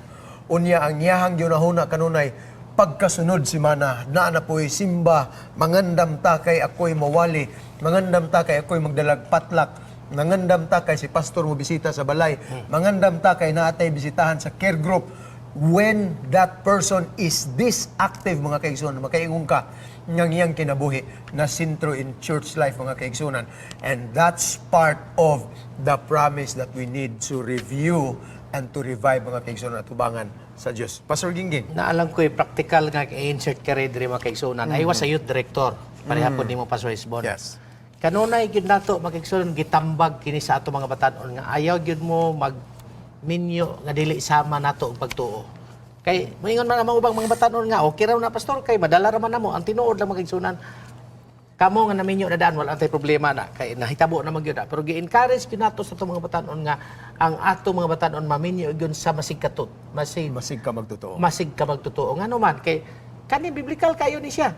unya ang iyahang gihunahuna kanunay pagkasunod simana, naa na po'y simba, mangandam ta kay ako'y mawali, mangandam ta kay ako'y magdalag potluck, mangandam ta kay si pastor mo bisita sa balay, mangandam ta kay naa tay bisitahan sa care group. When that person is this active, mga kaigsunan, makaingon ka ngang iyang kinabuhi na sentro in church life, mga kaigsunan. And that's part of the promise that we need to review and to revive, mga kaigsunan, at tubangan sa Diyos. Pastor Gingging. Naalam ko practical nga i-insert ka rin diri, mga kaigsunan. I was a youth director. Pareha po nimo, Pastor Isbon. Yes. Kanunay gyud nato, mga kaigsunan, gitambag kini sa ato mga batan-on nga ayaw gyud mo mag minyo nga dili sama nato ang pagtuo. Kay moingon man ang mga ubang mga batan-on nga okay raw na, Pastor, kay madala ra man namo ang tinuod lang, mga kaigsunan. Kamo nga naminyo na daan, wala tay problema na kay nahitabo na magyud na. Pero gi-encourage gyud nato sa ato mga batan-on nga ang ato mga batan-on maminyo gyud sa masig katut, masig Masig ka magtotoo. Masig ka magtotoo. Ngano man kay kani biblical kayo ni siya.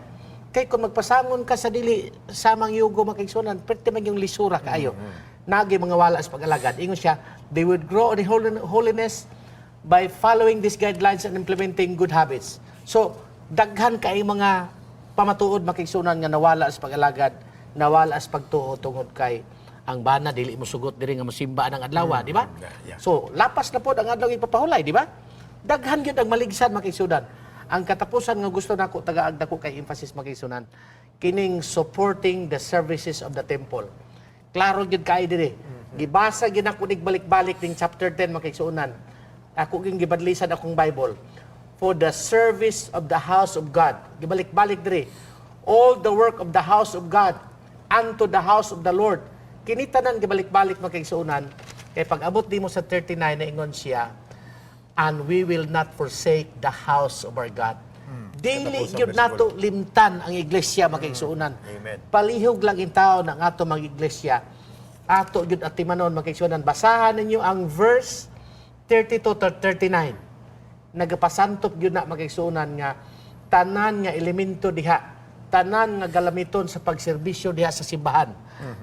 Kay kung magpasangon ka sa dili samang yugo, mga kaigsunan, perti man yung lisura kaayo. Nagi mga wala sa pag-alagad. Ingon siya, they would grow in holiness by following these guidelines and implementing good habits. So, daghan kay mga pamatuod, mga kaigsunan, nga nawala sa pag-alagad, nawala sa pagtuo tungod kay ang bana dili mo sugot diri nga mosimba ang adlaw, di ba? Yeah. So, lapas na pod ang adlaw ipapahulay, di ba? Daghan gyud ang maligsan, mga kaigsunan. Ang katapusan nga gusto nako tagaag dako kay emphasis, mga kaigsunan, kining supporting the services of the temple. Klaro gyud kay diri. Gibasa gyud ako nig balik-balik ning chapter 10, mga kaigsunan. Ako gyud gibadlisan akong Bible. "For the service of the house of God." Gibalik-balik diri. "All the work of the house of God unto the house of the Lord." Kini tanan gibalik-balik, mga kaigsuonan. Kay pag abot nimo sa 39 na ingon siya, "And we will not forsake the house of our God." Dili Katapusan gyud nato limtan ang iglesia, mga kaigsuonan. Amen. Palihog lang in taon ang ato mga iglesia. Ato gyud atimanon, mga kaigsuonan. Basahan ninyo ang verse 32 to 39. Nagapasantop gyud na, mga kaigsuonan, nga tanan nga elemento diha, tanan nga galamiton sa pagserbisyo diha sa simbahan,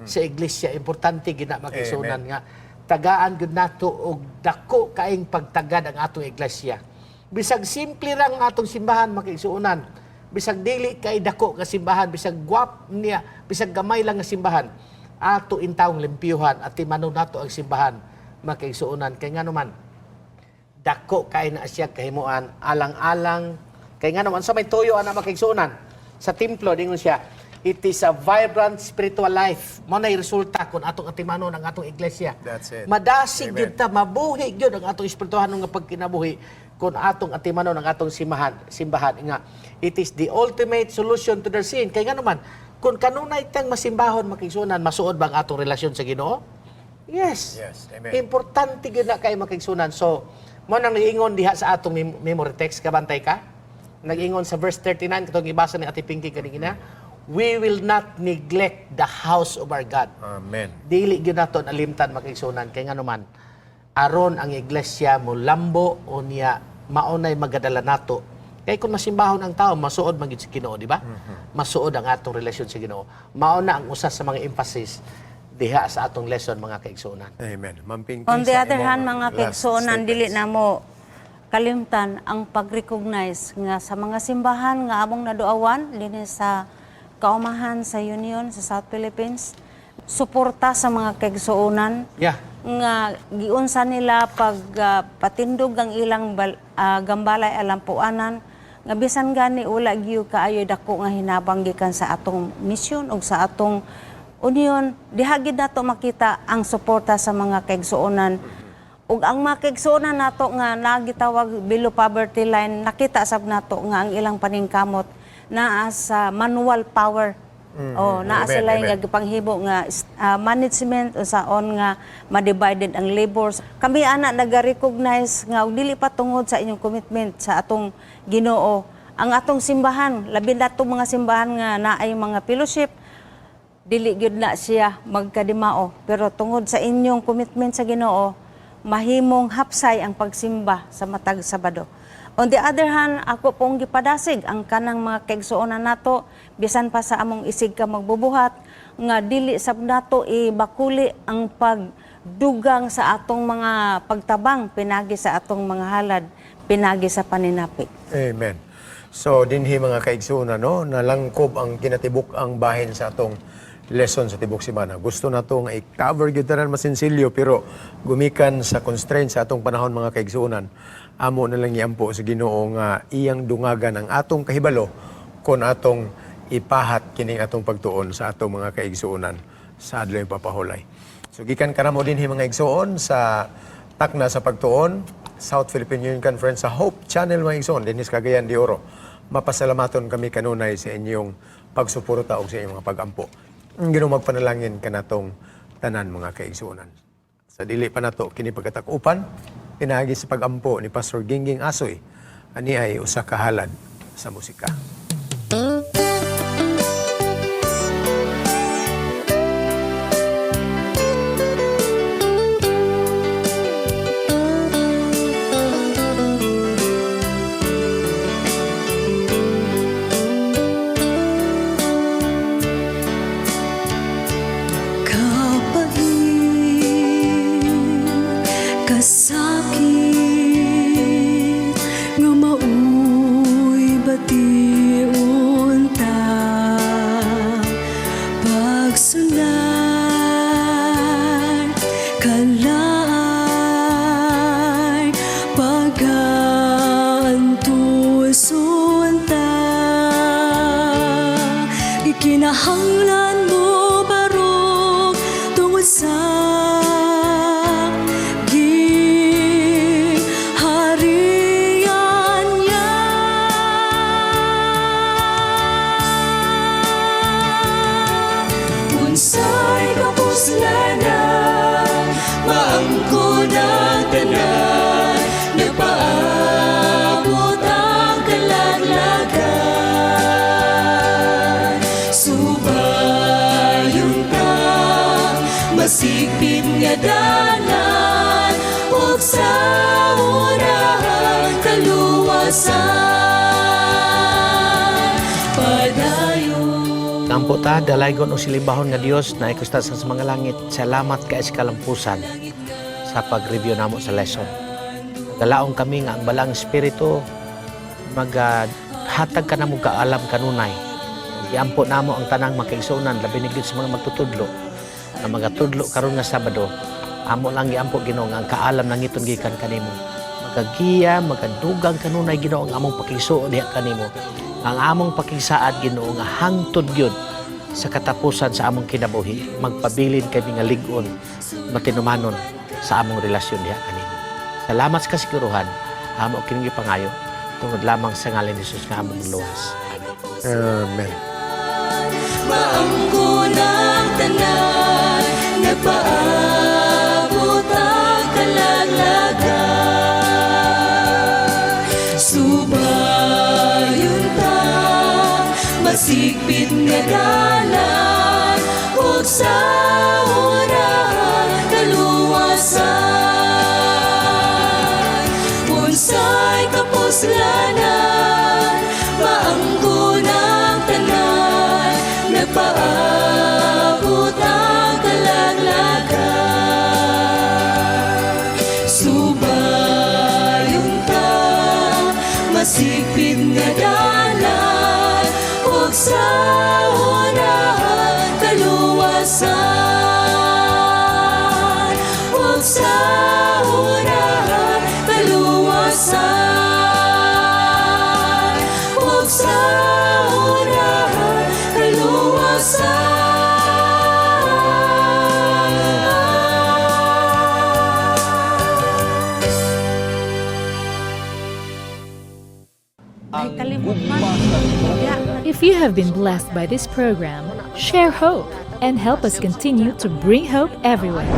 sa iglesia, importante gyud na, mga kaigsuonan, nga tagaan gyud nato og dako kaing pagtagad ang atong iglesia. Bisag simple ra ang atong simbahan, mga kaigsuonan, bisag dili kay dako nga simbahan, bisag gwap niya, bisag gamay lang nga simbahan, ato intawong limpyuhan at timanon nato ang simbahan, mga kaigsuonan, kay ngano man dako kay na siya kahimuan alang-alang kay ngano man sa may tuyo ana, mga kaigsuonan, sa templo. Dingon siya, It is a vibrant spiritual life. Mao nay resulta kung atong atimanon ang atong iglesia. That's it. Madasig Amen. gyud ta, mabuhi gyud ang atong espirituhanon nga pagkinabuhi kung atong atimanon ang atong simbahan nga it is the ultimate solution to their sin. Kay ngano man, kung kanunay tang masimbahon makigsunan, masuod ba ang atong relasyon sa Ginoo? Yes. Yes, amen. Importante gyud na kay makigsunan. So, mo nang niingon diha sa atong memory text, kabantay ka? Nag-ingon sa verse 39 katong gibasa ni Ate Pinky kanina, "We will not neglect the house of our God." Amen. Dili gyud nato nalimtan, makigsunan, kay ngano man, aron ang iglesia molambo unya maunay magadala nato, kay kung masimbahon ang tao, masuod man gyud sa Ginoo, di ba? Masuod ang atong relasyon sa Ginoo. Mao na ang usa sa mga emphasis diha sa atong lesson, mga kaigsuonan. Amen. Ma'am Pinky, On the sa other imong hand, mga last kaigsuonan, dili statements. na mo kalimtan ang pag-recognize nga sa mga simbahan nga among naduawan dinhi sa kaumahan sa Union sa South Philippines, suporta sa mga kaigsuonan nga giunsa nila pag patindog ang ilang gambalay alampuanan, nga bisan gani wala gyud kaayo dako nga hinabang gikan sa atong misyon ug sa atong union, diha gid nato makita ang suporta sa mga kaigsuonan. Ug ang mga kaigsuonan nato nga nagitawag below poverty line, nakita sab nato nga ang ilang paningkamot naa sa manual power. Oh, naa Amen, sila amen. nga gipanghibo nga management unsaon nga ma-divided ang labors. Kami ana naga-recognize nga og dili pa tungod sa inyong commitment sa atong Ginoo. Ang atong simbahan, labi na itong mga simbahan nga naay mga fellowship, dili gyud na siya magkadimao, pero tungod sa inyong commitment sa Ginoo, mahimong hapsay ang pagsimba sa matag Sabado. On the other hand, ako pong gipadasig ang kanang mga kaigsuonan nato bisan pa sa among isig ka magbubuhat nga dili sab nato ibakuli ang pagdugang sa atong mga pagtabang pinagi sa atong mga halad, pinagi sa paninapi. Amen. So dinhi, mga kaigsuonan, no, nalangkob ang kinatibuk ang bahin sa atong lesson sa tibok simana. Gusto na to nga i-cover gyud tanan masinsilyo, pero gumikan sa constraint sa atong panahon, mga kaigsuonan, amo na lang iampo sa Ginoo nga iyang dungagan ang atong kahibalo kon atong ipahat kining atong pagtuon sa atong mga kaigsuonan sa adlaw papahulay. So gikan kanamo dinhi, mga igsuon, sa Takna sa Pagtuon, South Philippine Union Conference sa Hope Channel, mga igsoon dinhi sa Cagayan de Oro. Mapasalamaton kami kanunay sa inyong pagsuporta ug sa inyong mga pagampo. Ang Ginoo magpanalangin kanatong tanan, mga kaigsuonan. Sa dili pa nato kini pagkatakupan, pinaagi sa pagampo ni Pastor Gingging Asoy, ani ay usa ka halad sa musika. Kapait, kasakit, nga maoy bation ta. Pagsunay, kalaay, pag-antuson ta. Ikinahanglan mo barog tungod sa gingharian niya. Unsay kapuslanan, maangkon ang tanan, nagpaabot ang kalaglagan. Subayon ta, masigpit nga dalan, ug sa unahan kaluwasan. Padayon. Kampo ta, dalaygon o silimbahon nga Dios na ikustasan sa mga langit. Salamat kay sa kalampusan sa pag-review namo sa lesson. Galaong kami nga ang Balaang Espiritu maghatag ka namo kaalam kanunay. Iampo namo ang tanang makaigsuonan, labi na gyud sa mga magtutudlo na magatudlo karon nga Sabado. Amo lang giampo, Ginoo, nga ang kaalam nangiton gikan kanimo. Magagiya, magadugang kanunay, Ginoo, ang among pakigsuo diha kanimo. Ang among pakisaad, Ginoo, nga hangtod gyud Sa katapusan sa among kinabuhi, magpabilin kami nga lig-on, matinumanon sa among relasyon diha kanimo. Salamat sa kasiguruhan, amo kining gipangayo tungod lamang sa ngalan ni Jesus nga among luwas. Amen. Maangkon ang tanan, nagpaabot ang kalaglagan. Subayon ta, masigpit nga dalan, ug sa unahan kaluwasan. Unsay kapuslanan, maangkon ang tanan, nagpaabot ang kalaglagan. Subayon ta, masigpit nga dalan, ug sa unahan kaluwasan. Ug sa unahan kaluwasan. Ug sa unahan kaluwasan. Ay, kalimot man. If you have been blessed by this program, share hope and help us continue to bring hope everywhere.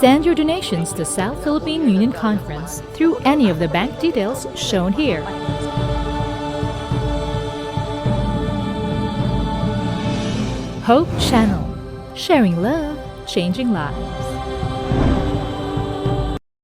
Send your donations to South Philippine Union Conference through any of the bank details shown here. Hope Channel, sharing love, changing lives.